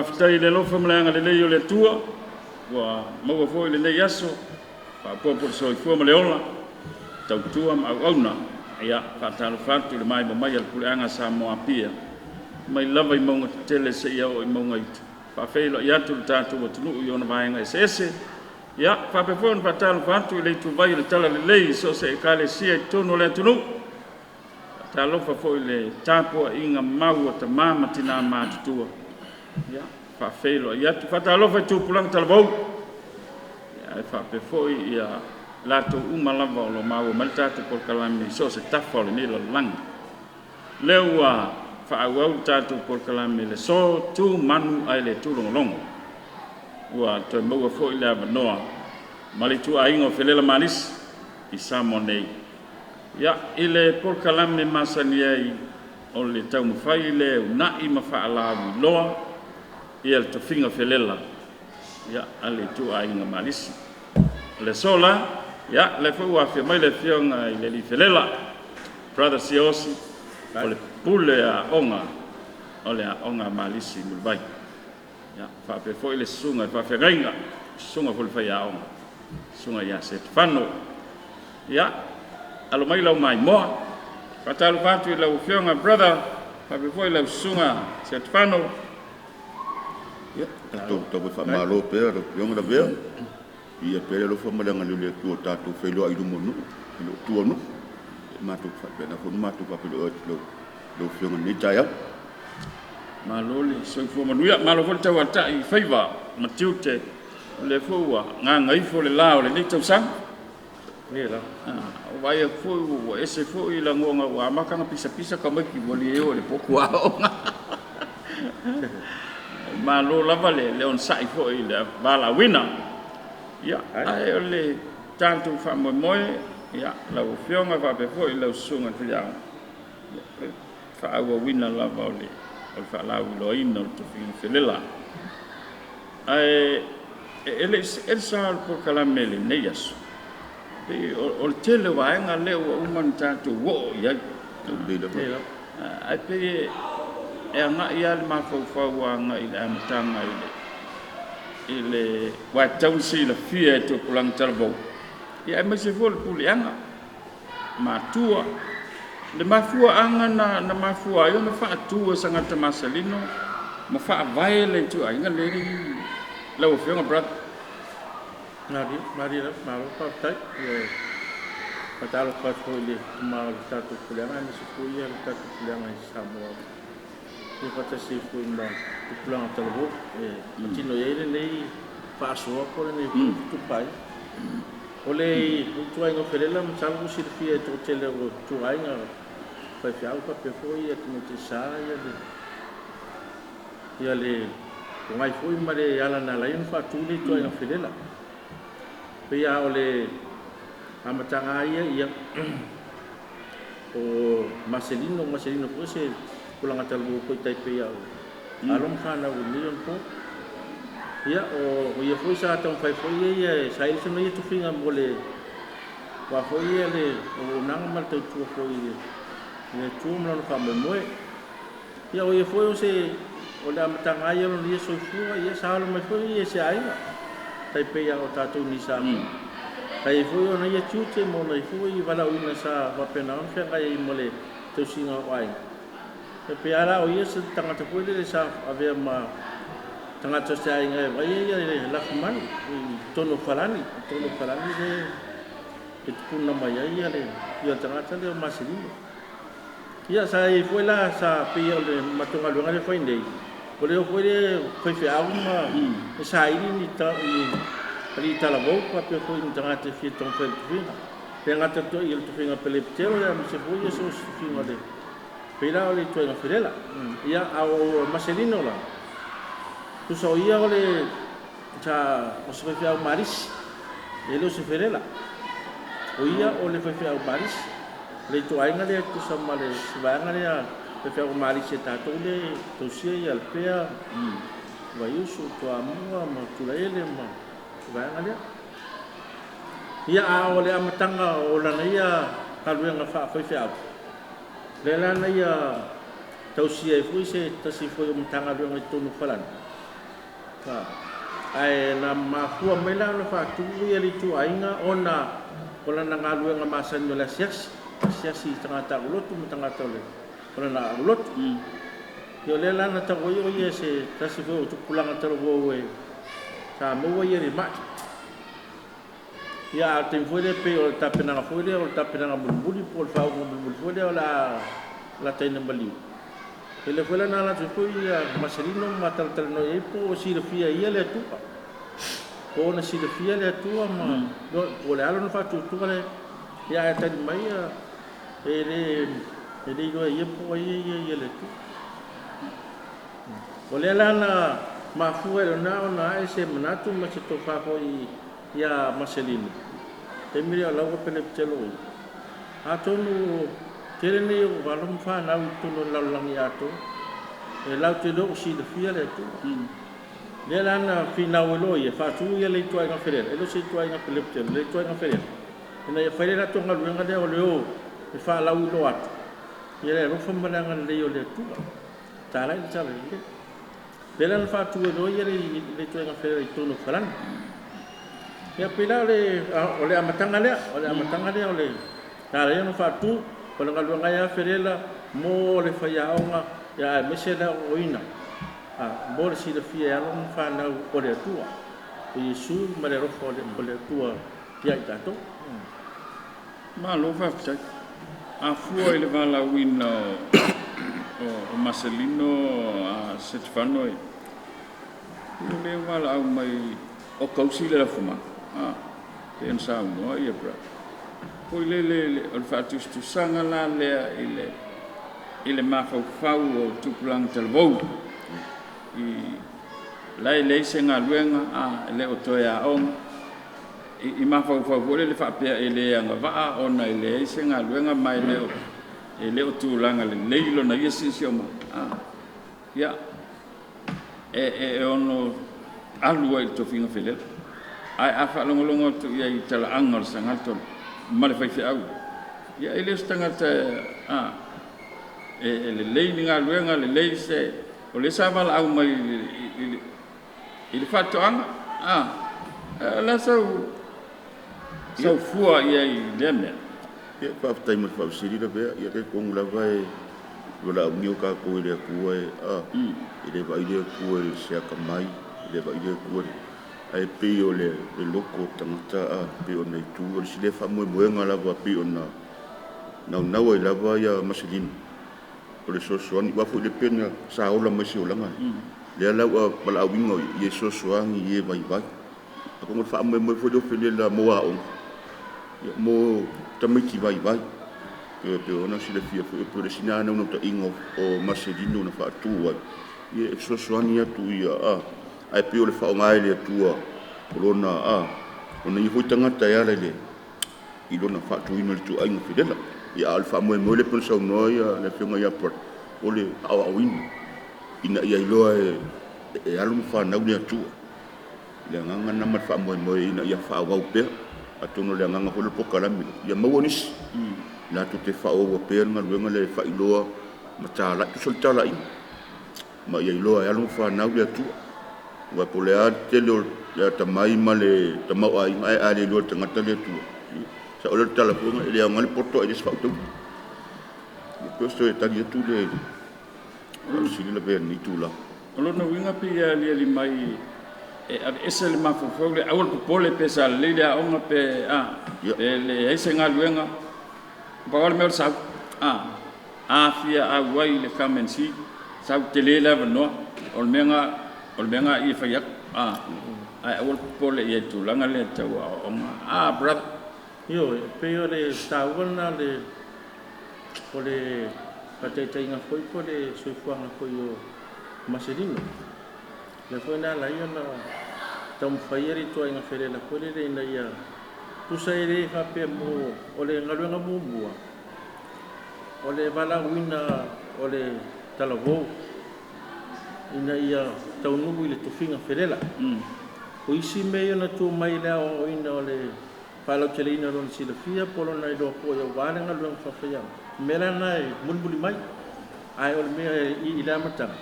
Faafetai i le alofa ma le agalelei o le Atua ua maua foi lenei aso faaopoopo le soifua ma le ola, tautua ma auauna. Ia, faatalofa atu i le maima mai a le Puleaga a Samoa Apia, mai lava i mauga tetele seia oo i mauga iti, faafeiloai atu le tatou atunuu i ona vaega eseese. Ia, faapea foi ona faatalofa atu i le ituvai o le Talalelei i so o se Ekalesia i totonu o le atunuu. Faatalofa foi i le tapuaiga mau a tama ma tina matutua, ia, e faafeiloai atu. Faatalofa i tupulaga talavou, ae faapea foi i latou uma lava o lo o maua mai le tatou polokalame i so o se tafa o lenei lalolagi. O lea ua faaauau le tatou polokalame i le aso, tu manu ae le tu logologo. Ua toe maua foi le avanoa ma le ituaiga o felela Malisi i Samoa nei. Ia, i le polokalame masani ai o le taumafai lea e uunai ma faalauiloa le tofiga felela a le ituaiga Malisi. O le aso la, ia, o lea foi ua afio mai le Afioga i le Alii Felela, Brother Siaosi, o le Pule Aoga o le Aoga a Malisi i Mulivai. Ia, faapea foi le susuga i le faafeagaiga, le susuga foi i le faiaoga, le susuga ia Setefano. Ia, alo mai lau maimoa. Faatalofa atu i lau Afioga brother, faapea foi lau susuga Setefano. Ia, tatou tau faamalo pea lau Afioga Lavea, viia pea le alofa ma le agalelei o le Atua ua tatou feiloai i luma o nuu, i tua o nuu. E matou te faapena foi ona matou faafeiloai atu i lau Afioga i lenei taeao. Malo le soifua manuia, malo foi le tauatai i faiva ma tiute, o lea foi ua gagaifo le la o lenei tausaga. Ua vaai atu foi ua ese foi lagona ua amata ona pisapisa tamaiti ua le o i le potu aoga. Malo lava le onosai foi i le valaauina. Ia, ae o le tatou faamoemoe, ia, lau Afioga faapea foi lau susuga i le faiaoga, ia, o le faaauauina lava o le faalauiloaina o le tofiga felela. Ae e le i see le sa o le polokalame i lenei aso, pei o le tele o vaega lea ua uma ona tatou oo i ai. Lelei lava. Ae pei e agai lava le mafaufau agai i le amataga i le aua e tatau ona silafia e tupulaga talavou, ia aemaise foi o le puleaga, matua, le mafuaaga na mafua ai ona faatu e Sagaga Masalino ma faavae le ituaiga lenei lau Afioga brother. Malie lava, malo faafetai. E faatalofa atu foi i le tama o le tatou puleaga aemaise foi le tatou puleaga i Samoa ia faatasi ai foi ma tupulaga talavou e patino i ai lenei faasoa po o lenei foi fetupaai. O le ituaiga felela masalo ua silafia e le toatele o ituaiga faifeau faapea foi tamaitai sa ia le togai foi ma le ala na ala ai ona faatu le ituaiga felela. Pei lava o le amataga lava ia, o Maselino, o Maselino foi o se tupulaga talavou foi tai pei o alo ma fanau i nei onapo. Ia, o ia foi sa taumafai foi ia e saili sona ia tofiga mo le aua foi ia le auaunaga ma le tautua foi i le Atua ma lona faamoemoe. Ia, o ia foi o se o le amataga lava ia o lona ia soifua, ia sa alo mai foi ia i se aiga, tai pei lava o tatou nei Samoa. Sa i ai foi ona ia tiute ma ona foi valaauina sa faapena ona feagai ai ma le tausiga o aiga. E pei lava la o ia se tagata foi lele sa avea ma tagata o se aiga e vaaia le lafumanu i totonu o Farani, i totonu o Farani le e tupuna mai ai le tagata lea o Maselino. Ia sa i ai foi la sa pei o le matou galuega lea e fai nei, o le o foi lea faifeau ma e saili ni alii talavou faapea foi ni tagata e fia taumafai i le tofiga. E le gata i le tofiga pelepitero aemaise foi so o se tofiga o le pei la o le ituaiga felela. Ia, a o Maselino la, tusa o ia o le sa o se faifeau Malisi, e le o se felela. O ia o le faifeau Malisi. O le ituaiga lea tusa ma le vaega lea faifeau Malisi a tatou lea e tausia i Alapea, Vaiusu, Toamua ma Tulaele ma le vaega lea. Ia, a o le amataga o lana ia galuega faafaifeau, lea la na ia tausia ai foi se tasi foi o Matagaluega i totonu o Farani, Ae na mafua mai la ona faatu ia le ituaiga ona o lana galuega masani o le asiasi, asiasi i tagata aulotu ma tagata o lana aulotu. Ia o lea la na tau ai o ia se tasi foi o tupulaga talavou e sa maua ia le mai. Ia a o le taimi foi lea pei o le tapenaga foi lea o le tapenaga mulimuli po o le faauuga mulimuli foi lea o le a lataina maliu. E le foi la na ala atu foi ia Maselino ma talatalanoa i ai po o silafia e ia le Atua. Po o na silafia le Atua ma po o le a lona faatuatua lea. Ia ae tali mai e le iloa e ia po o ai ia le Atua. O lea la na mafua i lona ona ae se manatu ma se tofa foi ia Maselino. Taimi lea o lau pelepetelo ia. Atonu tele nei o alo ma fanau i totonu o le lalolagi atoa, e latou te le o silafia le Atua. Lea la na finau ai loa ia, faatu ia le ituaiga felela, e le o se ituaiga pelepetelo, le ituaiga felela. Ina ia fai le latou galuega lea o le o e faalauiloa atu, ia le alofa ma le agalelei o le Atua. Talai le tala lelei. Lea la na faatu ai loa ia le ituaiga felela i totonu o Farani. Ia pei la o le amataga lea, o le amataga lea o le na ala ai ona faatu, o le galuega ia felela mo le faiaoga, ia aemaise le aoaoina, mo le silafia e alo ma fanau o le Atua, o Iesu ma le alofa o le Atua ia i tatou. Malo faafetai. Afua i le valaauina o Maselino a Setefano e o le valaau mai o kausi le lafuma. Pe ona saunoa ia brother. Foi lele o le faatusatusaga la lea i le mafaufau o tupulaga talavou i la e leai se galuega, e le o toe aoga i mafaufau foi lele faapea e le agavaa ona e leai se galuega ma e le o tulaga lelei lona ia siosiomaga. Ia e ono alu ai i le tofiga felela. Ae a faalogologo atu i ai i talaaga o le sagatolo ma le faifeau, ia e le o se tagata e lelei ni galuega, lelei se... O lea sa valaau mai i le faatoaga, o le a sau fua i ai i lea mea? Ia, faafetai mo le faafesili Lavea. Ia e talitonu lava e valaauina o tatou e le Atua e le vaai le Atua i se atamai, e le vaai le Atua ae pei o le loto o le tagata pei ona itu, o le isi lea faamoemoega lava pei ona naunau ai lava ia Maselino o le fesoasoani aua foi le pei ona sa ola mai se olaga. Lea la ua valaauina ia fesoasoani i e vaivai. Atonu o le faamoemoe foi lea o felela mo aoga, mo tamaiti vaivai. Pei ona silafia foi pei o le isi lena naunautaiga o Maselino na faatu ai, ia e fesoasoani atu ia ae pei o le faaaoga e le Atua o lona ia foi tagata e ala i lona faatuina o le ituaiga felela. Ia a o le faamoemoe lea pei ona saunoa le Afioga ia Brother, o le aoaoina ina ia iloa e alo ma fanau le Atua. Le agaga lena ma le faamoemoe ina ia faaauau pea. Atonu o le agaga foi lea o le polokalame ia maua nisi latou te faaauaua pea le galuega lea e faailoa ma talai, tusa o le talaiga, ma ia iloa e alo ma fanau le Atua. Aua po o le a le tele o le atamai ma le tamaoaiga, ae a le iloa e le tagata le Atua, sao lea o le tala foi lea, e le aoga le poto ae leai se faautautaga. Ia pei o se toe tali atu lea i le faafesili Lavea i lenei itula. O lona uiga pei e aliali mai e aveese le mafaufau le aua le popole pe sa lelei le aoga pe pe leai se galuega. Pau lava le mea o le sau. A fia auai i le come and see, sau tele le avanoa, o le mea na i e fai atu. Ae aua le popole i ai i le tulaga lea tau aoaoga. Brother. Ioe, pei o le taua lena o le faataitaiga foi po o le soifuaga foi o Maselino. Lea foi na ala ai ona taumafai le ituaiga felela foi lele ina ia tusa e le faapea mo o le galuega muamua, o le valaauina o le talavou ina ia taunuu i le tofiga felela. O isi mea ia na tua mai i le aoaoina o le faalauteleina o lona silafia po o lona iloa foi aua le galuega faafaiaoga. O mea la na e mulimuli mai, ae o le mea i le amataga,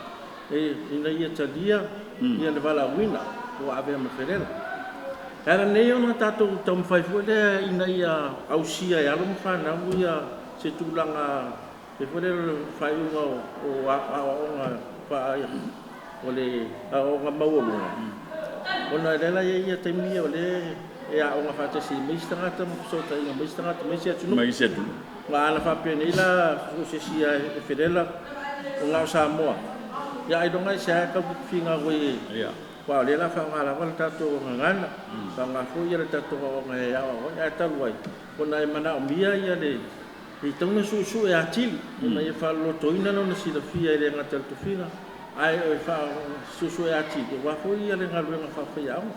ina ia talia ia le valaauina ua avea ma felela. E ala nei ona tatou taumafai foi lea ina ia ausia e alo ma fanau ia se tulaga e foi lea o le faaiuga o aoaoga o le aoaoga maualuga, ona lea la e i ai ia taimi ia o lea e aoga faatasi ai ma isi tagata ma fesootaiga ma isi tagata ma isi atunuu. Ma isi atunuu. Ma ana faapenei la so o se isi e felela o na o Samoa, ia ailoga e se a tau finau ai, aua o lea o le a faaaoga lava le tatou gagana, faaaoga foi le tatou aoaoga e aoao ai. Ae talu ai ona e manaomia le e tatau ona suesue atili ina ia faalolotoina lona silafia, e le gata i le tofiga ae o le suesue atili aua foi le galuega faafaiaoga.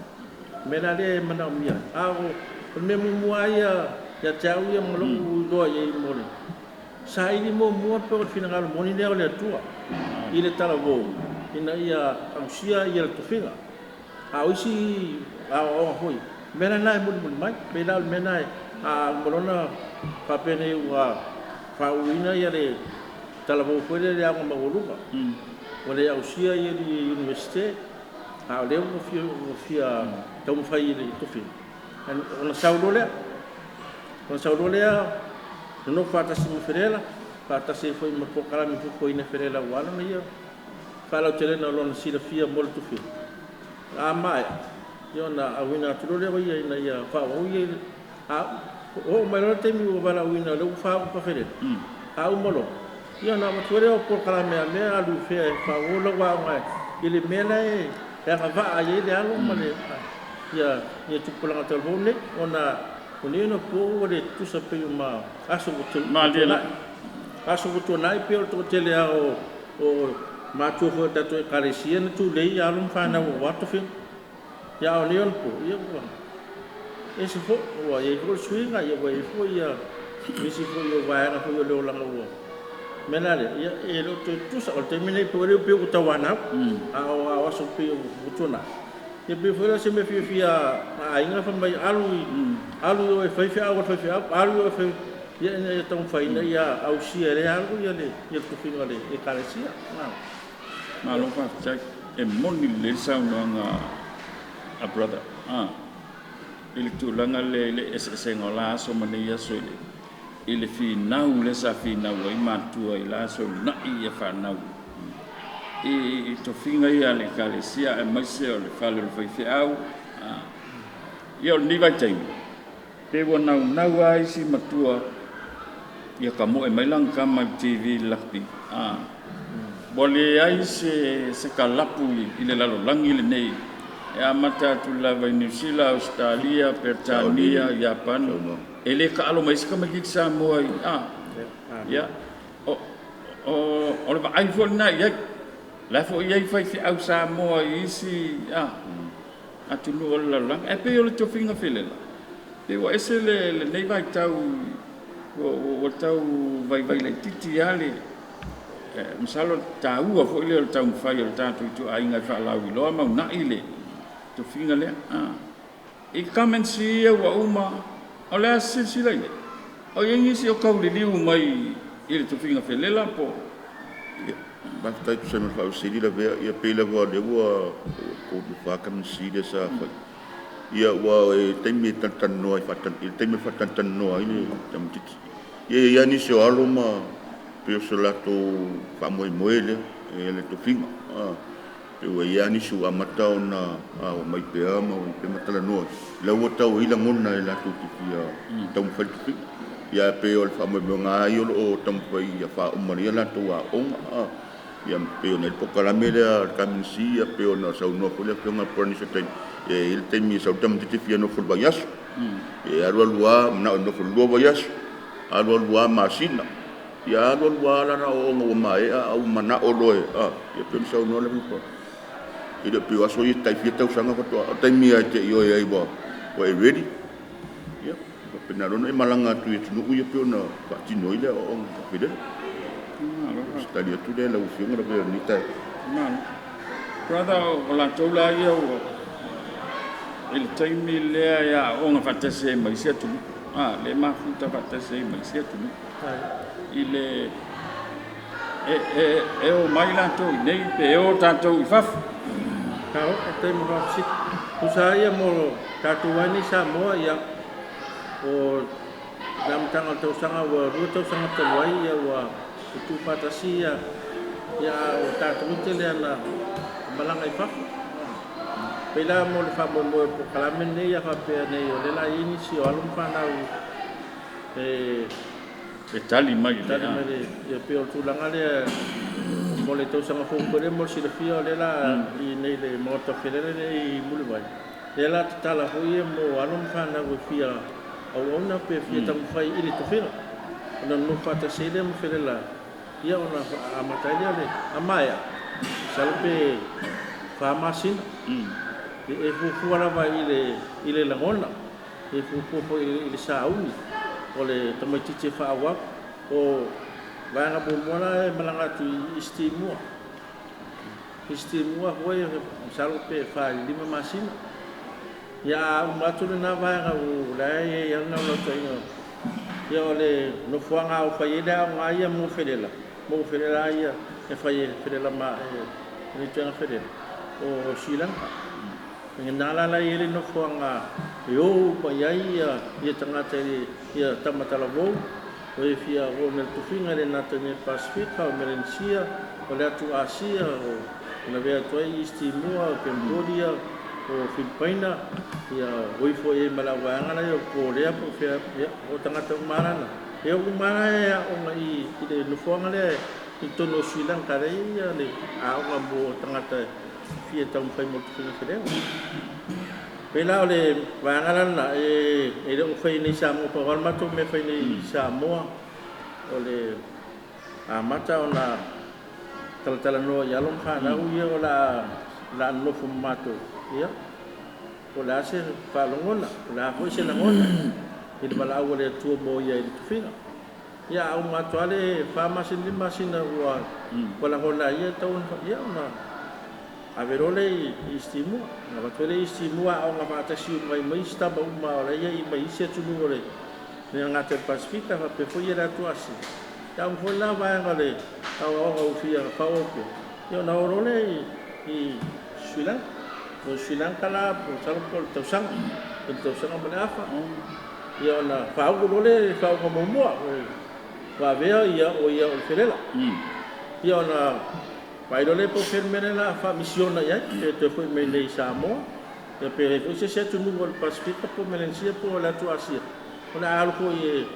O le mea la lea e manaomia ai. A o le mea muamua lava ia ia te au ia ma lou iloa i ai mo le saili muamua pe o le finagalo moni lea o le Atua i le talavou ina ia ausia le tofiga. A o isi aoaoga foi, o mea la na e mulimuli mai. Pei la o le mea lena, a uma loa ona faapenei ua faauuina le talavou foi lea i le aoga maualuga, ua le ausia le Iunivesite, a o lea ua fia taumafai i le tofiga, ona sau loa lea. Ona sau loa lea nonofo faatasi ma Felela, faatasi ai foi ma polokalame fuafuaina e Felela aua lona ia faalautelega o lona silafia mo le tofiga. A maea, ia ona auina atu loa lea o ia ina ia faaauau ia. A oo mai loa le taimi ua valaauina o lea ua faauu Felela, a uma loa, ia ona avatu lea o polokalame a mea alu i fea e faaauau lau aoga i le mea la e agavaa i ai le alo ma le ia tupulaga talavou nei, ona o nei ona po ua le tutusa pei o ma aso ua tuanai. Aso ua tuanai pei o le toatele lava o matua foi o tatou Ekalesia na tulei alo ma fanau aua tofiga. Ia a o nei ona po, ia ua ese foi, ua i ai foi le suiga, ia ua i ai foi nisi foi o vaega foi o le olaga ua mea la lea, ia e le o toe tutusa. O le taimi lenei pei ua tauanau, a o aso pei ua tuanai, ia pei foi la o se mea fiafia a aiga fai mai alu alu i o e fai feau a le faifeau, alu i o e fai, ia ina ia taumafai ina ia ausia e lea alu le tofiga o le Ekalesia. Malo faafetai. E moni lelei le saunoaga a brother i le tulaga lea i le eseesega o la aso ma nei aso i le finau lea sa finau ai matua i la aso e uunai ia fanau i tofiga ia a le Ekalesia aemaise o le fale o le faifeau. Ia o lenei vaitaimi pe ua naunau lava isi matua ia kamoe mai lana tama i le TV i le lakapi. Ua leai se kalapu i le lalolagi lenei e amata atu lava i Niu Sila, Ausetalia, Peretania, Iapani, e le taalo mai ai se tamaitiiti Samoa i ia o le vaai foi lena i ai. O la e foi e i ai faifeau Samoa i isi atunuu o le lalolagi, ae pei o le tofiga felela, pei ua ese lenei vaitau ua tau vaivai laitiiti lava le masalo taua foi lea o le taumafai o le tatou ituaiga e faalauiloa ma uunai le tofiga lea. I comments ia ua uma, o le a silasila i ai, o i ai nisi o tau liliu mai i le tofiga felela po? Faafetai tusa ai ma le faafesili lavea. Ia pei lava o lea ua 3 i le 4 comments lea sa fai. Ia ua e taimi e talatalanoa ai i le taimi e faatalatalanoa ai le tamaitiiti. Ia e i ai nisi o alo ma pei o se latou faamoemoe lea i le tofiga. Pei ua i ai nisi ua amata ona omai pea ma omai pea ma talanoa, la ua tau i ai lagona e latou te fia taumafai le tofiga. Ia pei o le faamoemoega lava ia o lo o taumafai ia faauma lelei a latou aoga. Ia pei ona i ai le polokalame lea a le KMC, ia pei ona saunoa foi le Afioga Polenisia i le taimi, e i ai le taimi e sau le tamaitiiti e fia nofo i le vaiaso. E alu alu lava manao e nofo i le 2 vaiaso, alu alu lava masina. Ia alu alu lava lana aoaoga ua maea ae ua manao loa e ia pei ona saunoa le Afioga, e le o pei o aso ia e tai fia tausaga faatoa, o taimi lava e te ioe ai ua e ready. Ia faapena loa ona e malaga atu i atunuu ia pei ona faatino ai le aoaoga faafelele. O se tali atu lea i lau Afioga lavea i lenei taeao. Malo. Brother, o latou la ia ua i le taimi lea e aooga faatasi ai ma isi atunuu, le mafuta faatasi ai ma isi atunuu i le e o mai latou i nei pe o tatou i fafo. Malo, faafetai mo faafesili. Tusa ai ia mo tatou ai nei Samoa, ia, o le amataga o le tausaga ua 2 tausaga talu ai, ia, ua tuufaatasi ia, ia o tatou tele ana malaga i fafo. Pei la mo le faamoemoe o polokalame lenei, ia faapea nei o lea la i ai nisi o alo ma fanau e e tali mai le tali mai le ia pei o le tulaga lea mo le tausaga fou foi lea mo le silafia o lea la i nei le Maota Felele lea i Mulivai. Lea la tatala foi ia mo alo ma fanau e fia auauna pe fia taumafai i le tofiga. Ona nonofo faatasi ai lea ma Felela, ia ona amata ai lea le amaea. Masalo pe 4 masina. E fuafua lava i le lagona, e fuafua foi i le sauni o le tamaitiiti e faaauau. O vaega muamua la e malaga atu i East Timor. East Timor foi masalo pe 4 i le 5 masina. Ia a uma atu lena vaega o la e i ai lava naunautaiga. Ia o le nofoaga o fai ai le aoga ia mo Felela, mo Felela ia e fai e Felela ma e le ituaiga Felela o Sri Lanka. Nā la la i ai le nofoaga e o uma i ai ia tagata i ia tamatalavou o e fia o na le tofiga le nata nei Pasifika o Melanesia o le atu Asia o na vea atu ai East Timor, o Cambodia, o Filipaina, ia o ifo i ai ma le auvaega la ia o Korea po o fea, ia o tagata uma lana. E uma la e aoga i le nofoaga lea i totonu o Sri Lanka lea ia le aoga mo tagata fia taumafai mo le tofiga Felela. Pei la o le vaega lana e le o fai nei Samoa, pau lava le matou mea fai nei Samoa o le amata ona talatalanoa i alo ma fanau ia o le a nonofo ma matou, ia o le a se faalogona, o le a foi se lagona i le valaau a le Atua mo ia i le tofiga. Ia a uma atu lava le 4 masina 5 masina ua lagona ai ia tau ia ona ave loa lea i East Timor. Na avatu ai lea i East Timor aoga faatasi uma ai ma isi tama uma o la ia i mai isi atunuu o le gata i le Pasifika faapea foi ia le atu Asia. Ia uma foi la vaega o le aoaoga ua fia faaauau pea, ia ona o loa lea i Sri Lanka. O Sri Lanka la masalo po o le tausaga, o le tausaga ma le afa. Ia ona faauu loa lea le faauuga muamua, ua avea ia o ia o le Felela. Ia ona vaai loa lea po o fea le mea lea o le a faamisiona i ai, pe toe foi mai nei i Samoa, ia pe i ai foi se isi atunuu o le Pasifika po o Melanesia po o le atu Asia, o le a alu foi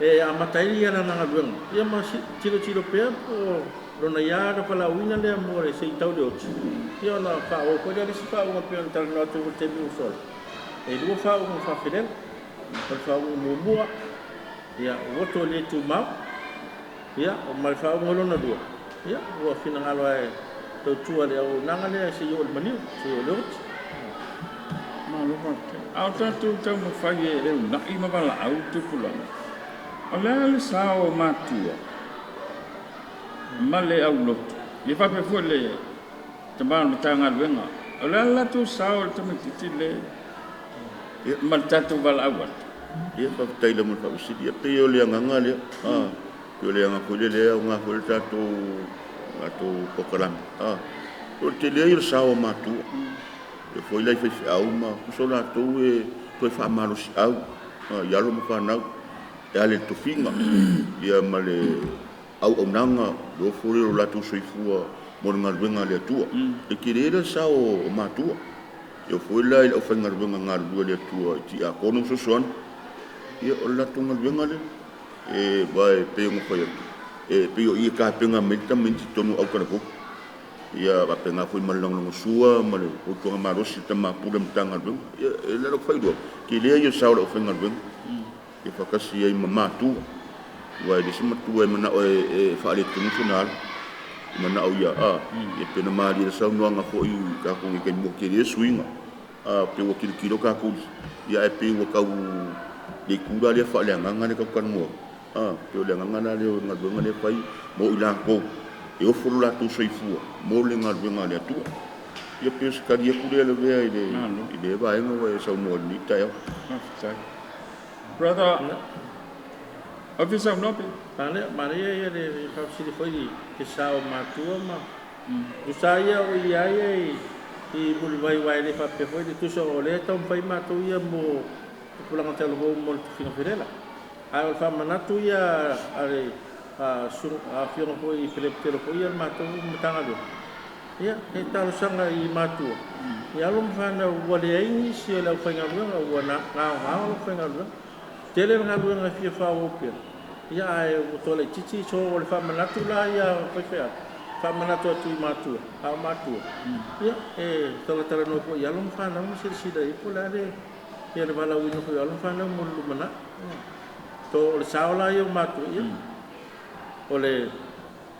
e amata ai ia lana galuega. Ia ma tilotilo pea po o lona ia na valaauina lea mo le se i tau le oti. Ia ona faaauau foi lea le isi faauuga pei ona talanoa atu ai i le taimi ua sola. E 2 faauuga faafelela. O le faauuga muamua, ia ua to le tumau, ia ma le faauuga lona lua, ia ua finagalo e tautua le auaunaga lea se i oo i le maliu, se i oo i le oti. Malo faafetai. A o tatou taumafai e uunai ma valaau tupulaga, o le a le sao o matua ma le aulotu, ia faapea foi le tama o le Matagaluega, o le a le latou sao i le tamaitiiti le ma le tatou valaau atu? Ia faafetai lava mo le faafesili. Ia pei o le agaga lea, pei o le agaga foi lea aoga foi le tatou polokalame. O le tele ia o le sao o matua. E foi la i faifeau ma tusa o latou e toe faamalosiau i alo ma fanau e ala i le tofiga ia ma le auaunaga le ofo lea o latou soifua mo le galuega a le Atua. E tele la le sao o matua. E oo foi la i le aufaigaluega galulue a le Atua i tiakono ma fesoasoani. Ia o le latou galuega lea. E aua e pei ona fai atu, e pei o i e tapena mai le tamaiti i totonu o autalavou. Ia faapena foi ma le lagolagosua ma le fautuaga malosi i le tama pule o le Matagaluega. Ia e le faailoa, tele ia o sao o le aufaigaluega. Ia faatasi ai ma matua. Aua e le se matua e manao e faaletonu sona alo. E manao ia, ia pe na malie le saunoaga foi i tatou nei taimi ua tele suiga. Pe ua tilotilo tatou, ia ae pei ua tau le itu la lea faaleagaga lea tatou talanoa. Pei o le agaga la lea o le galuega lea e fai mo i latou e ofo lo latou soifua mo le galuega a le Atua. Ia pei o se tali atu lea lavea i le vaega ua e saunoa i lenei taeao. Faafetai. Brother, Officer Nope. Manaia ia le faafesili foi i ke sao matua ma tusa ia o i ai i mulivai aua e le faapea foi le tusa o lea e taumafai matou ia mo tupulaga talavou mo le tofiga felela. Ae o le faamanatu ia a le afioga foi i Pelepitelo foi ia le matou Matagaluega, ia, e talosaga i matua, i alo ma fanau ua leai nisi o le aufaigaluega, ua gaogao le aufaigaluega. Tele le galuega e fia faaauau pea, ia ae ua toa laitiiti, so o le faamanatu la ia faifeau, faamanatu atu i matua, a o matua, ia, e talatalanoa foi i alo ma fanau ma silasila i ai po o le a le, ia le valaauina foi o alo ma fanau mo le lumanai. So o le sao la ia o matua, ia, o le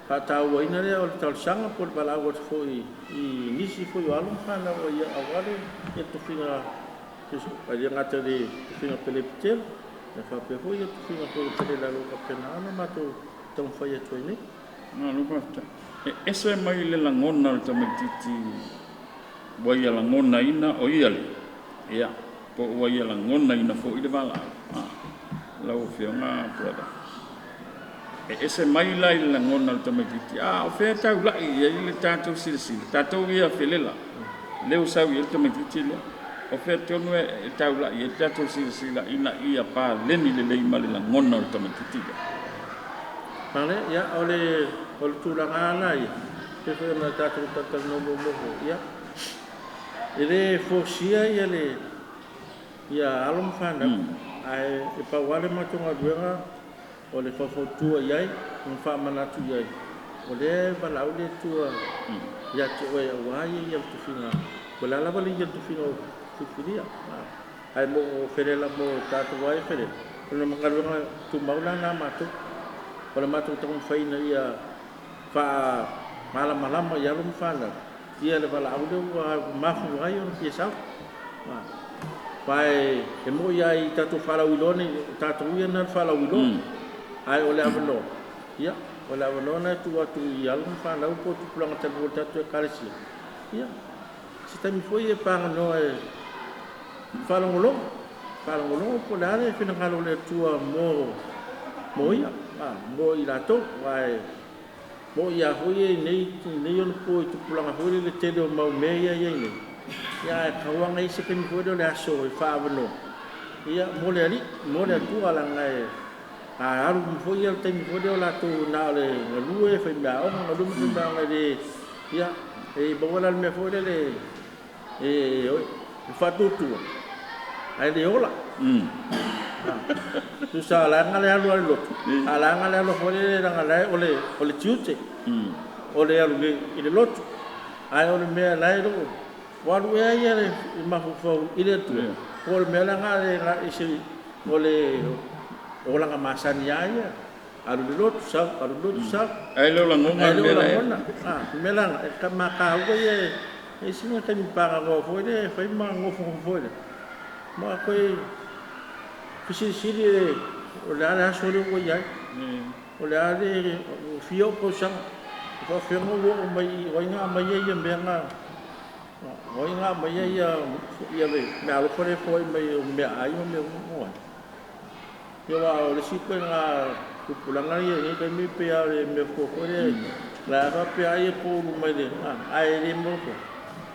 faatauaina lea o le talosaga po o le valaau atu foi i nisi foi o alo ma fanau ia aua le ia tofiga e le gata i le tofiga pelepitelo, ia faapea foi ia tofiga foi o felela o lo o faapena ona matou taumafai atu ai nei. Malo faafetai. E ese mai le lagona o le tamaitiiti ua ia lagonaina o ia le, ia, po ua ia lagonaina foi le valaau. Lau Afioga brother. E ese mai la i le lagona o le tamaitiiti, a o fea e taulai i ai le tatou silasila, tatou ia felela, lea ua sau i ai le tamaitiiti lea. O fea tonu e taulai i ai le tatou silasila ina ia paleni lelei ma le lagona o le tamaitiiti lea. Male, ia, o le tulaga lava ia, pei foi ona tatou talatalanoa muamua foi, ia, e le forsia ia le ia alo ma fanau, ae e pau lava le matou galuega o le faufautua i ai ma faamanatu i ai, o lea e valaau le Atua ia te oe aua ia le tofiga, o le a lava le ia tofiga o filifilia. Ae mo o felela mo tatou ai felela, o le galuega tumau la na matou, o le matou taumafaiina ia faamalamalama i alo ma fanau, ia le valaau lea ua mafua ai ona fia sau. Aua e moi lava i tatou faalauiloa nei, o tatou ia na le faalauiloa, ae o le avanoa, ia, o le avanoa na e tuu atu i alo ma fanau po o tupulaga talavou o le tatou Ekalesia, ia, se taimi foi e paganoa e faalogologo, faalogologo po o le a le finagalo o le Atua mo ia, mo i latou, aua mo ia foi e nei ona po i tupulaga foi le tele o mau mea ia i ai nei, ia ae tauaga i se taimi foi lea o le aso e faaavanoa, ia, mo le Alii, mo le Atua, leaga e a alu foi ia le taimi foi lea o latou na o le galue faimeaoga, galue ma faimeaoga e le, ia, e maua la le mea foi lele e faatuatua, ae le ola. Tusa laga le alu a le lotu, a laga le alu foi lele laga lae o le tiute, o le alu i le lotu, ae o le mea lae lo o alu ea ia le mafaufau i le Atua, po o le mea laga le ise o le olaga masani a ia, alu le lotu sau, alu le lotu sau. Ae le o lagona le mea lagona. Le mea laga, e kamakaua ia e sina taimi paganoa foi le fai ma gofogofo foi le. Ma koe fesilisili o le a le aso lea ua i ai, o le a le fia o tausaga, o faafeaga ua oo mai i o ai na aumaia ia mea na, o ai na aumaia ia le meaalofa lea e foai mai o meaai ma mea uma ai. Ia aua o le isi koe na tupulaga ia nei taimi pe a o le mea fua foi le la faapea ai e pulu mai le ae le mo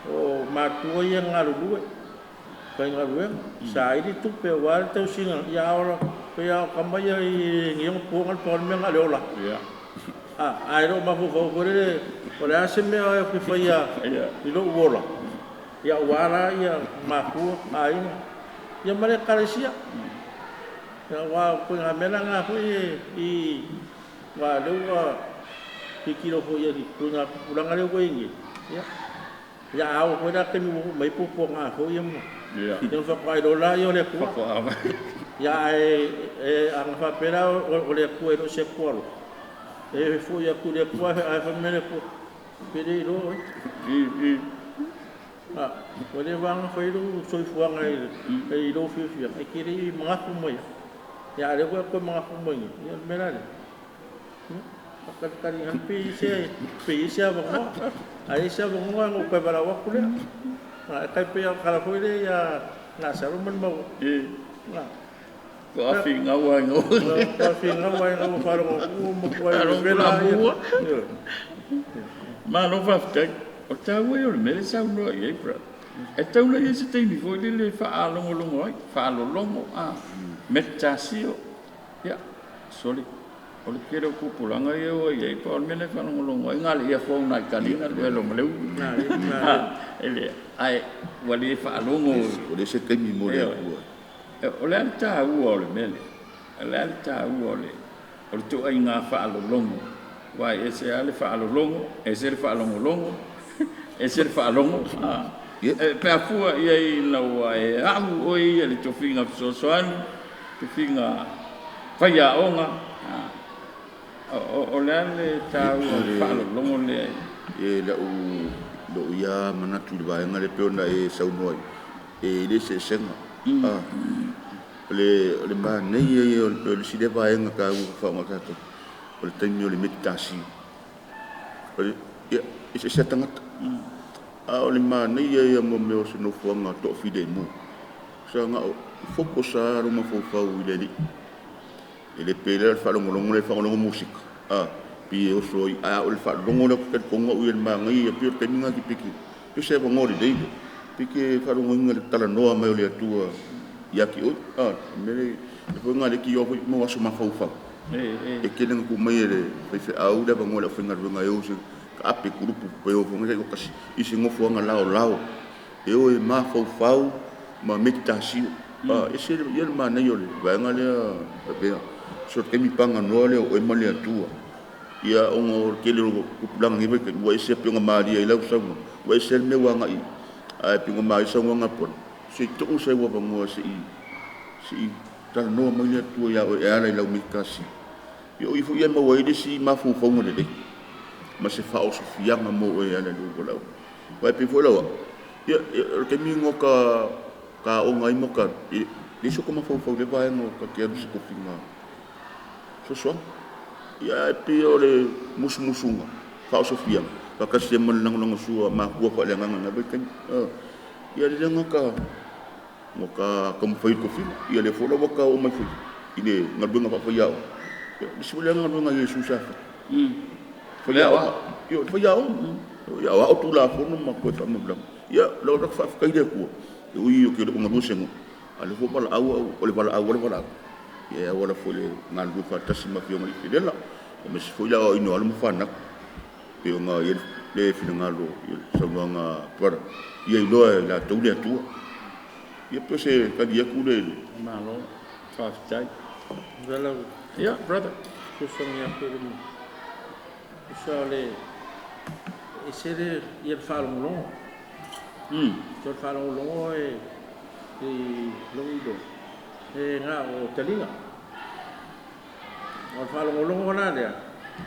o matua ia galulue faigaluega saili tupe aua le tausiga ia ola pe a o kama ia i ngi o po ngal po le mea le ola. Ae lo mafaufau foi le o le a se mea e ke faia i lou ola ia aua la ia mafua aiga ia ma le Ekalesia. Ia aua ko ngā mea la ngā foi i ua lea ua tilotilo foi i ngā tupulaga lea ua i nei. Ia, ia ao foi la taimi ua mai puapuaga foi ia mo. Ia faatoa la ia o le Atua. Ia ae e aga faapea la o le Atua e le o se Atua alofa. E foi atu le Atua ae fai mai le Atua, pe le iloa oe. Ua le vaga fai lou soifuaga i lou fiafia, e te le i magafu mai. Ia a o lea ua e toe magafu mai nei, ia o le mea la lea. Faatalitali ane pe i ai se avanoa. A i ai se avanoa ona ou toe valaau atu lea. E tai pei o le tala foi lea ia Lasalo ma le maua. Ko afi ngau ai ngau. Ko afi ngau ai ngau faalogo atu ua matua Alo vela la ia. mua. Malo faafetai. O le taua ia o le mea lea e saunoa i ai brother, e tatau ona i ai se taimi foi lele e faalogologo ai, faalologo, meditasio. Ia, sorry, o le tele o tupulaga ia ua i ai, pau o le mea lea e faalogologo ai, na o le earphone lava i taliga le velo ma le ulu. Ae ua le faalogo. Ua leai se taimi mo le Atua. O le a le taua o le mea lea? O le a le taua o le o le ituaiga faalologo? Aua e ese lava le faalologo, ese le faalogologo, ese le faalogo. Pe a fua i ai ina ua e au oe ia i le tofiga fesoasoani, tofiga faiaoga, o le a le taua o le faalologo lea? E lou ia manatu i le vaega lea pei ona e saunoa ai, e i ai le eseesega. O le manaia ia o le isi lea vaega taua e faaaoga e tatou, o le taimi o le meditasio. Ia, e eseese lava tagata. A o le manaia ia mo mea o se nofoaga toafilemu, sa na o focus lava lou mafaufau i le Alii. E le pei la o le faalogologo lea faalogologo musika, pei e oso ai, a o le faalogo lea ou te talitonu au ia i le manaia ia, pei o le taimi lena e te pei o se avanoa lelei lea, pei e te faalogoina le talanoa mai o le Atua ia te oe. O le mea lea, foi na leitioa foi mo aso mafaufau. E tele ina tuu mai e le faifeau le avanoa i le aufaigaluega e o e taape kulupu pe o foi taitoatasi i se nofoaga laolao e o e mafaufau ma meditasio. E ese ia le manaia o le vaega lea Lavea. So o le taimi paganoa lea o oe ma le Atua. Ia ona o le tele o tupulaga i lenei vaitaimi ua ese pei ona malie ai lau saunoaga, ua ese le mea ua agai i ai. Ae pei ona malie saunoaga a Pola, se i tuu sau avanoa se i talanoa mai le Atua ia oe e ala i lau meditasio. Ia o i foi ia e maua ai le isi mafaufauga lelei ma se faaosofiaga mo oe e ala i lou valaau. Aua e pei foi la o au, ia o le taimi lena o ta aoga ai ma ta, e leai so ta mafaufau i lea vaega o ta te alu i se tofiga fesoasoani. Ia ae pei o le musumusuga, faaosofiaga, faatasi ai ma le lagolagosua a matua faaleagaga i lena vaitaimi. Ia lea na ta taumafai ai i le tofiga. Ia lea foi la ua ta oo mai foi i le galuega faafaiaoga. Ia o le isi foi lea galuega a Iesu sa fai. Faiaoga. Ioe, faiaoga. Ia aoao Tulafono ma toe faamalamalama. Ia o lau faafetai i le Atua, e ui ou te le o galue i se nuu, a o lea foi ua valaau au, o le valaau lava le valaau. Ia e auala foi i le galulue faatasi ma Afioga i Felela, aemaise foi le aoaoina o alo ma fanau. Pei ona i ai le finagalo i le saunoaga a brother, ia iloa e latou le Atua. Ia pei o se tali atu lea i le Malo, faafetai. Ia, brother. Fesoasoani atu i le usa o le ese le ia le faalogologo. So le faalogologo e i lou iloa, e na o taliga. O le faalogologo la lea,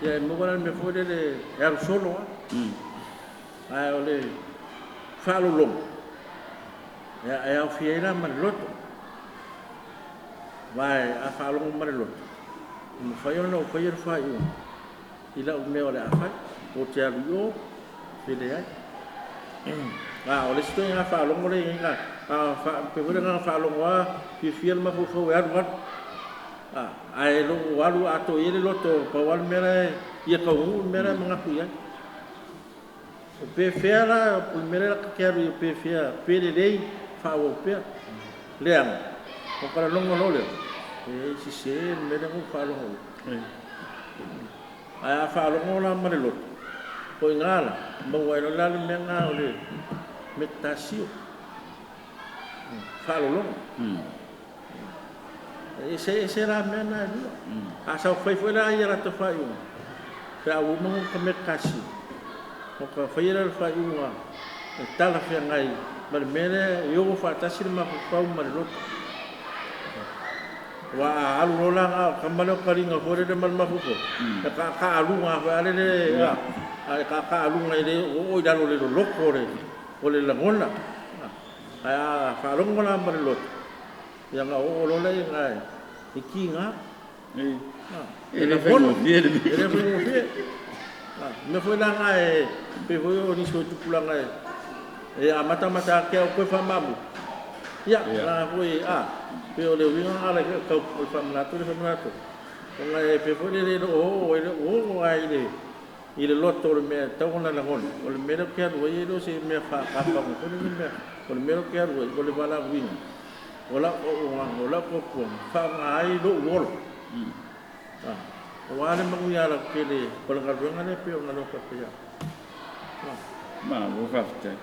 ia e maua la le mea foi lele e alu solo lava. Ae o le faalologo, e aofia ai la ma le loto. Aua a faalogo ma le loto, e mafai ona ou faia le faaiuga i lau mea o le a fai, po te alu i o, pe leai. A o le isi ituaiga faalogo lea e i ai, pei foi lea na ona faalogo lava fiafia le mafaufau e alu alu. Ae le o alu atoa i ai le loto, pau lava le mea la e ia taunuu le mea la e manatu i ai. O pe fea la, o le mea lea ta te alu i ai pe fea, pe lelei faaauau pea. Leaga, o ka lagona loa lea, e sese le mea lea na ou faalogo i ai. Ae a faalogo la ma le loto, o i ina la, maua ai loa la le mea lena o le meditasio, faalologo. E eseese la mea na e lua. A saofai foi la ia latou faaiuga, pe a ua uma ona ta meditasio, ona ta faia lea o le faaiuga e talafeagai ma le mea lea e o faatasi le mafaufau ma le loto. Aua a alu loa la na o le tama lea o taliga foi lele ma le mafaufau, e taataaluga foi lava lele, e taataaluga e le oo i lalo o le loloto o le lagona. Ae a faalogo la ma le loto, ia ona oo loa lea i ina e tiga. E le faigofie le mea. E le faigofie. O mea foi la na e pei foi o nisi o tupulaga e amatamata atu au toe faamamu. Ia, la foi, pei o le uiga lena o le faamanatu le faamanatu. Ona e pei foi lele e le o oo, e le o oo lava i le I le loto o le mea e tatau ona lagona, o le mea lea ou te alu ai e le o se mea faakafaga foi lea mea. O le mea lea ou te alu ai, o le valaauina o lau auaunaga, o lau tautuaga, faaaoga ai lou ola. Aua le manuia lautele o le galuega lea e pei ona leo faapea. Malo faafetai.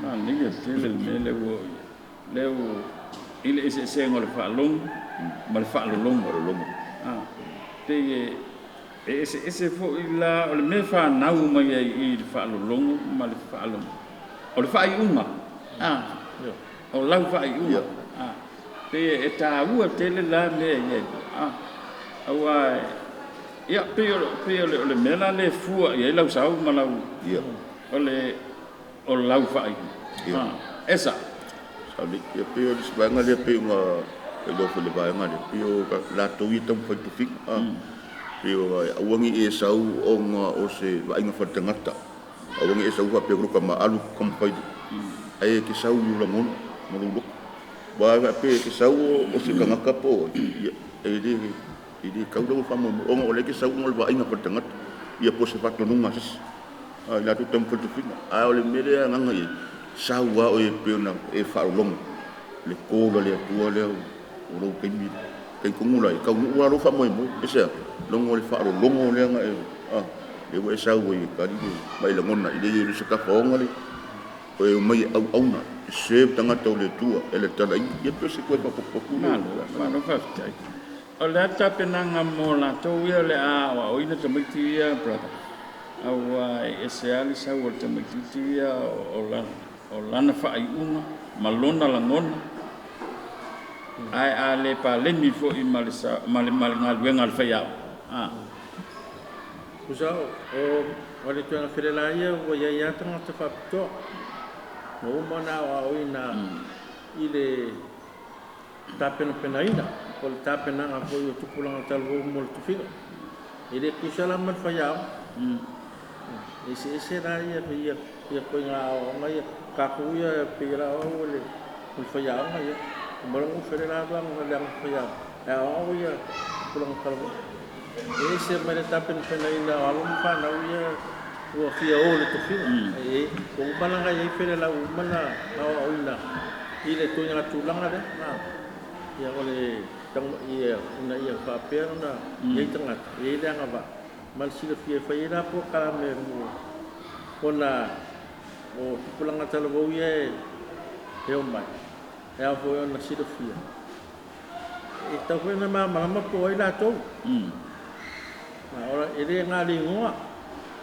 Manaia tele le mea lea ua oo i ai. Lea ua i le eseesega o le faalogo ma le faalologo. Faalologo. Pei e eseese foi la o le mea e fanau mai ai i le faalologo ma le faalogo. O le faaiuga. O lau faaiuga. Pei e taua tele la mea i ai. Aua ia pei o le mea la le fua i ai lau sau ma lau o lau faaiuga. Esa. Saole, ia pei o le isi vaega lea pei ona faailoa foi i le vaega lea, pei o latou ia taumafai i tofiga. Pei o aua ne i e sau ona o se vaaiga faaletagata, aua ne i e sau faapea ua tama alu taumafai, ae e te sau i ou lagona ma lou loto. Aua faapea e te sau o se tagata po o ai, ia, e le tau lau faamoemoe, ona o lea e te sau ona o le vaaiga faaletagata, ia po o se faatonuga a se isi. I latou taumafai i tofiga. A o le mea lea e agaga i ai, sau lava oe e pei ona e faalologo le call a le Atua lea o lou taimi lea. Talitonu la, e taunuu lava lou faamoemoe. Aisea? Leaga o le faalologo lea na e, lea ua e sau ai e tali le ma e lagona, e leai e le o se tafaoga le o e omai e auauna, e serve tagata o le Atua e le talaina. Ia pei o se toe faaopoopo atu lea. Malo, malo faafetai. O le a tapenaga mo latou ia o le a aoaoina tamaiti ia, brother? Aua e ese lava le sau o le tamaitiiti ia o lana faaiuga ma lona lagona, ae a le paleni foi ma le galuega a le faiaoga. Tusa o le tulaga felela ia ua i ai lava tagata faapitoa ua uma ona aoaoina i le tapenapenaina o le tapenaga foi o tupulaga talavou mo le tofiga. E le tutusa la ma le faiaoga. E eseese la ia ituaiga aoaoga ia. Tatou ia pei la o au o le faiaoga ia. Uma loa ona ou felela alu lava leaga faiaoga. E aoao ia tupulaga talavou. E ese mai le tapenapenaina o alo ma fanau ia ua fia o i le tofiga. E ua uma la ona i ai felela ua uma ona aoaoina i le ituaiga tulaga lea. Ia o le ia ina ia faapea ona i ai tagata e i ai le agavaa ma le silafia e fai ai la polokalame mo ona o tupulaga talavou ia e omai e ao foi ona silafia e tatau foi ona malamalama po o ai latou. E le na o le igoa,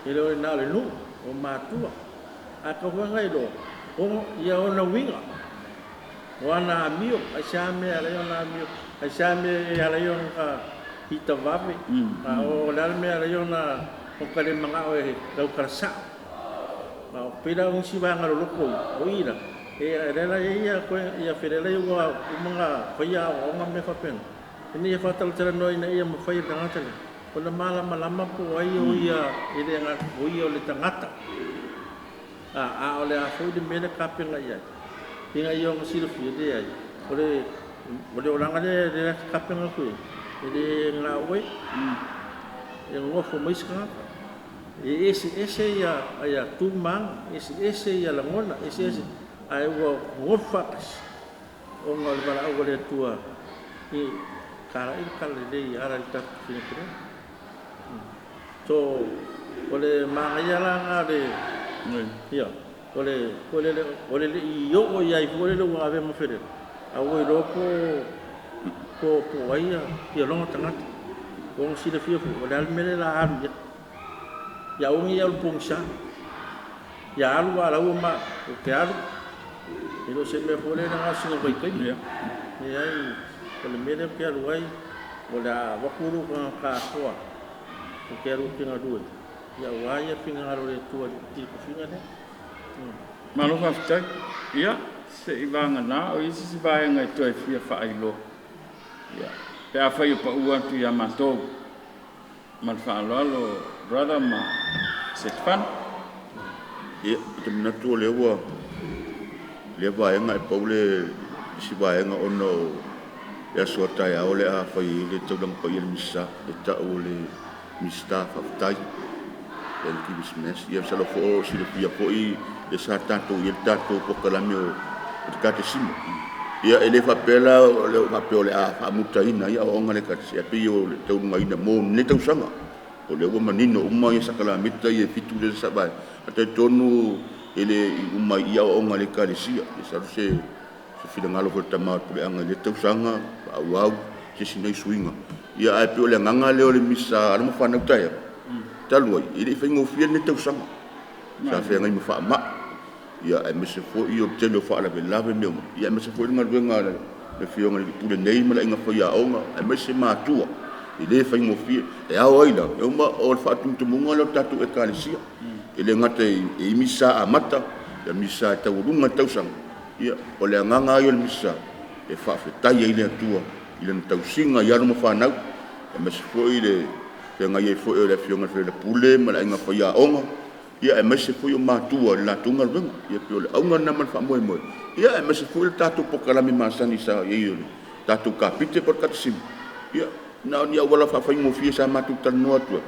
e le o na o le nuu o matua, ae tatau foi ona iloa ia ona uiga, o ana amio, aisea mea e ala ai ona amio, aisea mea e ala ai ona ita vave, o le a le mea e ala ai ona le manao e lautalasa. O pei la o nisi vaega loloto ia, o i la, e lea la i ai ia felela ia ua uma ona faia aoaoga ma mea faapena, ina ia faatalatalanoa ina ia mafai e le tagata lea ona malamalama po o ai o ia, e le gata o ia o le tagata, a o le a foi le mea lea tapena i ai, ina ia ona silafia, leai, o le olaga lea e tapena atu i ai, e le na o oe, e nonofo mai isi tagata. E eseese ia tu ma aga, eseese ia lagona, eseese, ae ua nonofo faatasi ona o le valaau a le Atua i talai le talalelei e ala i le tatou tofiga felela. So, o le manaia la na le, ia, o le o le lei oo i ai foi lele ua avea ma felela, a ua iloa po o ai ia lona tagata. Ua ona silafia foi, o le a le mea lea o le a alu i ai. Ia aua ne i alu pogisa. Ia alu a o la ua ma, ou te alu. E le o se mea foi lea na o sina vaitaimi. Leai, o le mea lea ou te alu ai, o le a avatu lou tagata atoa, ou te alu ou te galue, ia aua ia finagalo o le Atua i le tofiga lea. Malo faafetai. Ia, se i vagana o i ai se isi vaega e toe fia faailoa. Ia, pe afai o pau atu ia matou. Ma le faaaloalo, brother ma Setefano. Ia, ou te manatu o lea ua lea vaega e pau le isi vaega ona o le aso a taeao le a fai ai le taulaga paia le Misa e ta'u o le Minisita faafetai. Thanksgiving Mass. Ia masalo foi o silafia foi le sa tatou i ai le tatou polokalame o le Kakesimo. Ia e le faapea la faapea o le a faamutaina ai aoaoga a le Ekalesia, ae pei o le taualugaina mo lenei tausaga. O lea ua manino uma sakalamita ia e 7 lea sa vaai, ae talitonu e le i uma ai i i aoaoga a le Ekalesia. Masalo se finagalo foi o le Tama o le Puleaga i lea tausaga faaauau se isi nai suiga. Ia ae pei o le agaga lea o le misa a alo ma fanau taeao, talu ai e le i faigofie lenei tausaga. Sa feagai ma faamai, ia aemaise foi o le tele o faalavelave ma mea uma, ia aemaise foi le galuega a le Afioga i le Pule nei ma le aiga faiaoga, aemaise matua, e le faigofie. E ao ai la o le faatumutumuga lea o le tatou Ekalesia. E le gata e i ai Misa amata, Misa e taualuga i le tausaga. Ia, o le agaga lava ia o le Misa, e faafetai ai i le Atua i Lana tausiga i alo ma fanau, aemaise foi le feagai ai foi o le Afioga i le Faleolepule ma le aiga faiaoga, aemaise foi o matua i le latou galuega. Ia pei o le auga lena ma le faamoemoe, ia aemaise foi o le tatou polokalame masani sa i ai o le tatou Kapite po o le Kakasimo. Ia, na o ni auala faafaigofie sa matou talanoa atu ai,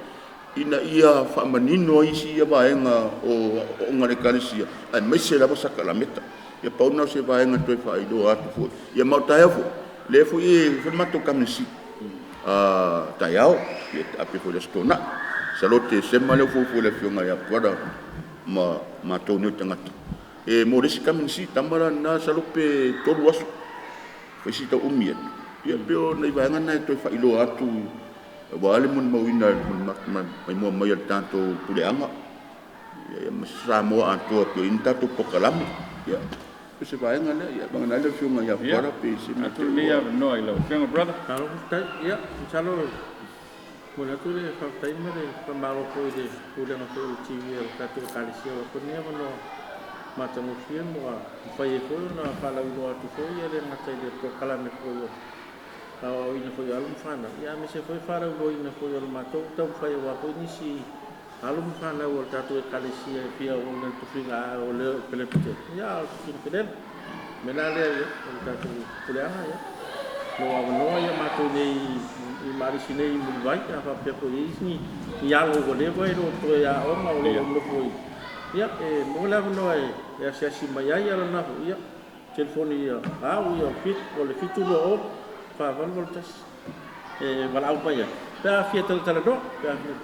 ina ia faamanino ai isi ia vaega o aoaoga a le Ekalesia, aemaise lava sakalameta. Ia pau lena o se vaega e toe faailoa atu foi. Ia ma o taeao foi, o lea foi e fai le matou Kapenesi taeao, ae pei foi o le Aso Toonai. Masalo o Tesema lea ua fuafua e le Afioga ia Brother ma matou nei o tagata mo le isi Kapenesi. Tama la lena masalo pe 3 aso, fai si tau umi atu. Ia pei o nai vaega na e toe faailoa atu aua le molimauina maimoa mai a le tatou puleaga ma Samoa atoa pei o i ai ni tatou polokalame. Ia, o se vaega lea, ia vagana ai le Afioga ia Brother pe se mea Tuu lenei avanoa i lau Afioga, brother. Malo faafetai. Ia, masalo e momoli atu le faafetai ma le faamalo foi i le pulega foi o le TV a le tatou Ekalesia ua foi lenei avanoa matagofie ma ua mafai ai foi ona faalauiloa atu foi, e le gata i le polokalame foi o aoaoina foi o alo ma fanau, ia aemaise foi le faalauiloaina foi o le matou taumafai aua foi nisi alo ma fanau a le tatou Ekalesia e fia auauna i le tofiga o le Pelepatele, ia a o le tofiga felela. O le mea la lea, ia, o le tatou puleaga, ia, lo o avanoa ia matou nei i Malisi nei i Mulivai, a faapea foi e i ai ni alo ua leva e le o toe aoga o lo o nonofo i, ia, e maua le avanoa e asiasi mai ai. A o lena foi, ia, telefoni ia au, ia, o le 720 4881 e valaau mai ai pe a fia talatalanoa pe a fia.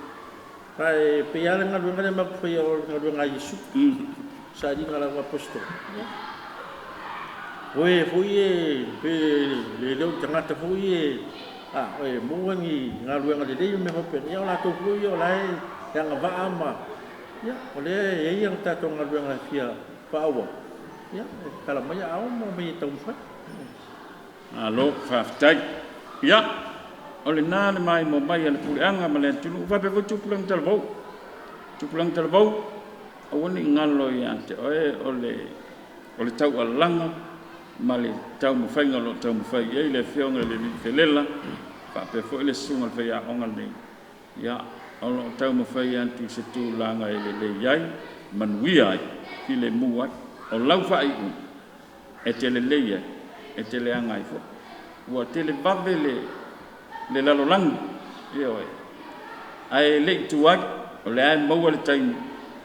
Ae pei lava le galuega lea matou te faia o le galuega a Iesu, sailiga o le auaposeitolo. O e foi e pe le o ni tagata foi e e maua ni galuega lelei ma mea faapena, ia o latou foi ia o la e agavaa ma ia o lea e i ai a tatou galuega e fia faaauau, ia e tatala mai aao ma omai e taumafai. Malo faafetai. Ia, o lena le maimoa mai a le puleaga ma le atunuu faapea foi tupulaga talavou. Tupulaga talavou, aua ne i galo ia te oe o le taualaga ma le taumafaiga o lo o taumafai i ai le Afioga i le Alii Felela faapea foi le susuga i le faiaoga lenei. Ia, o lo o taumafai atu i se tulaga e lelei ai, manuia ai, filemu ai. O lau faaiuga, e te lelei ai, e te leaga ai foi. Ua televave le lalolagi, ioe, ae le i tuai, o lea e maua le taimi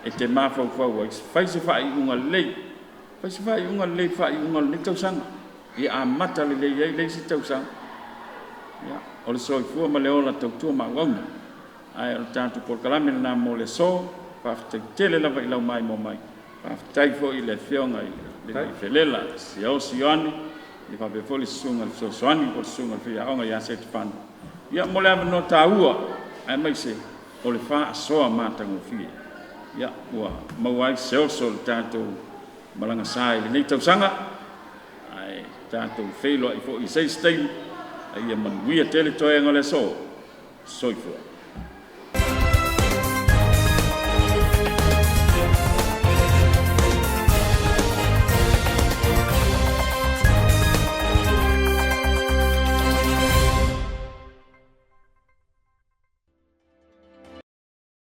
e te mafaufau ai, fai se faaiuga lelei, fai se faaiuga lelei i le faaiuga o lenei tausaga, ia amata lelei ai le isi tausaga. Ia, o le soifua ma le ola tautua ma auauna. Ae o le tatou polokalame lena mo le aso. Faafetai tele lava i lau maimoa mai. Faafetai foi i le Afioga i le Alii Felela Siaosi Ioane, ia faapea foi le Susuga i le Fesoasoani po o le Susuga i le Faiaoga ia Setefano, ia mo le avanoa taua aemaise o le faasoa matagofie. Ia, ua maua ai se oso o le tatou malaga sa i lenei tausaga, ae tatou feiloai foi i se isi taimi, a ia manuia tele toega o le aso. Soifua.